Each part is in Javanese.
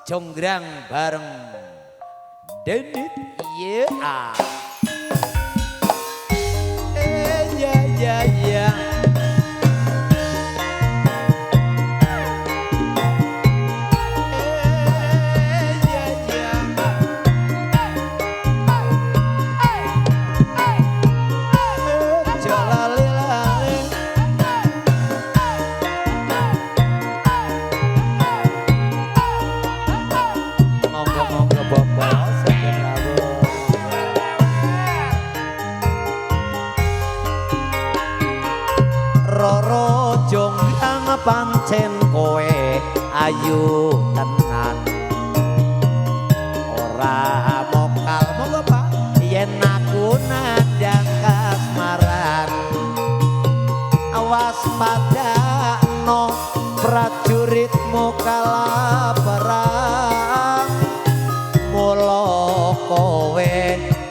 Jonggrang bareng Denit. Yeah. Ya ya ya. Ya ya. Jalali. Monggo-monggo Bapak saking rawuh. Roro Jonggrang pancen kowe ayu tenan. Ora mokal monggo Pak yen aku nandang kasmaran. Awas padakno prajuritmu kalah perang. Mula kowe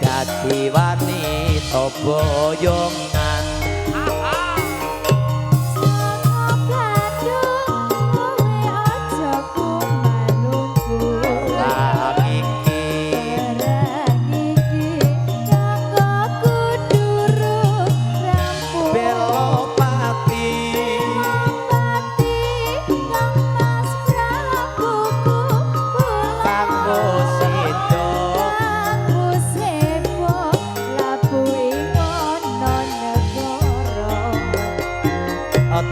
dadi wanita boyongan. Perang iki Belopati kanggo sida.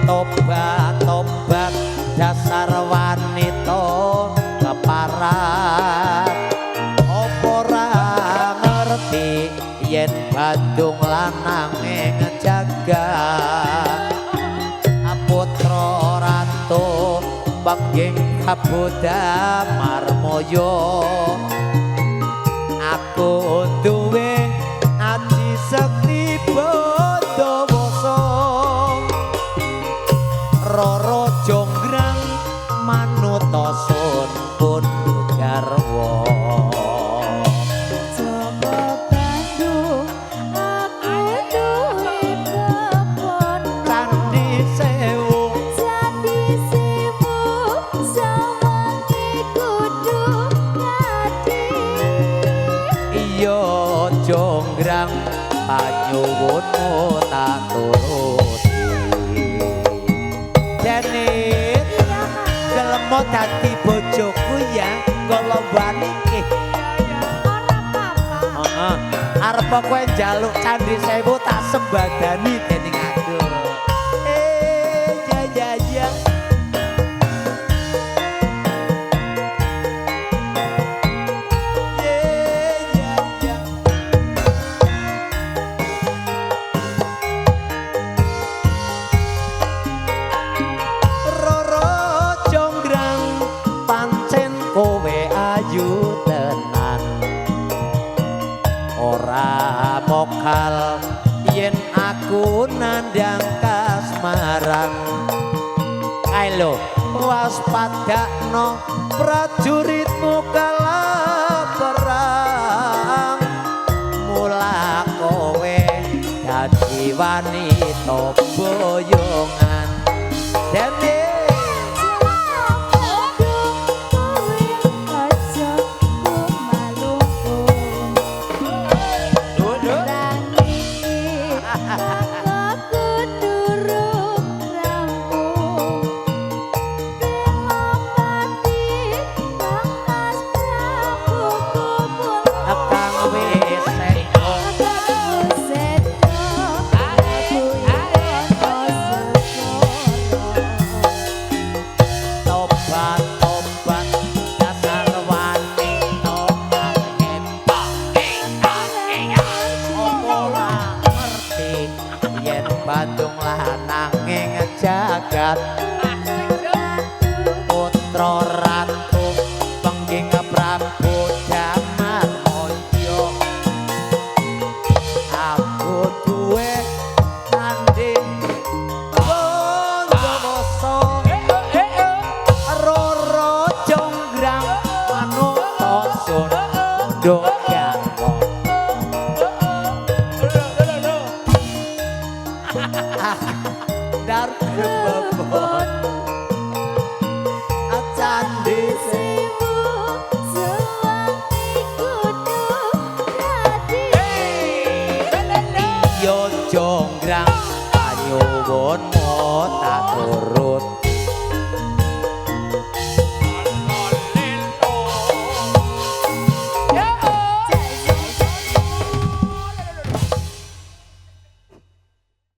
Tobat tobat dasar wanita keparat. Apa ora ngerti yen Bandung lanang ngejaga putra ratu pengging Prabu Marmoyo. Aku duwe aji sekti Bondowoso. Roro Jonggrang manuta sun pun garwa. Candi Sewu iya Jonggrang panyuwunmu tak turuti. Denit gelem dadi bojoku ya nggo iki. Heeh. Arep kowe njaluk Candi Sewu tak sembadani dening aku. Ya ya ya. Ya ya. Roro Jonggrang pancen kowe ayu tenan. Ora mokal yen aku nandang kasmaran. Kae lho waspadakno prajuritmu kalah perang. Mula kowe dadi wanita boyongan. Dene kang wis sedo. Tobat tobat dasar wanita hebat. Apa ora ngerti yen Bandung lanang ngejagat putra ratu pengging Prabu Damarmoyo. Aku duwe candi Bondowoso. Roro Jonggrang manuta sun mundhuk garwa. Dar kebon Candi Sewu. Jonggrang, panyuwunmu tak.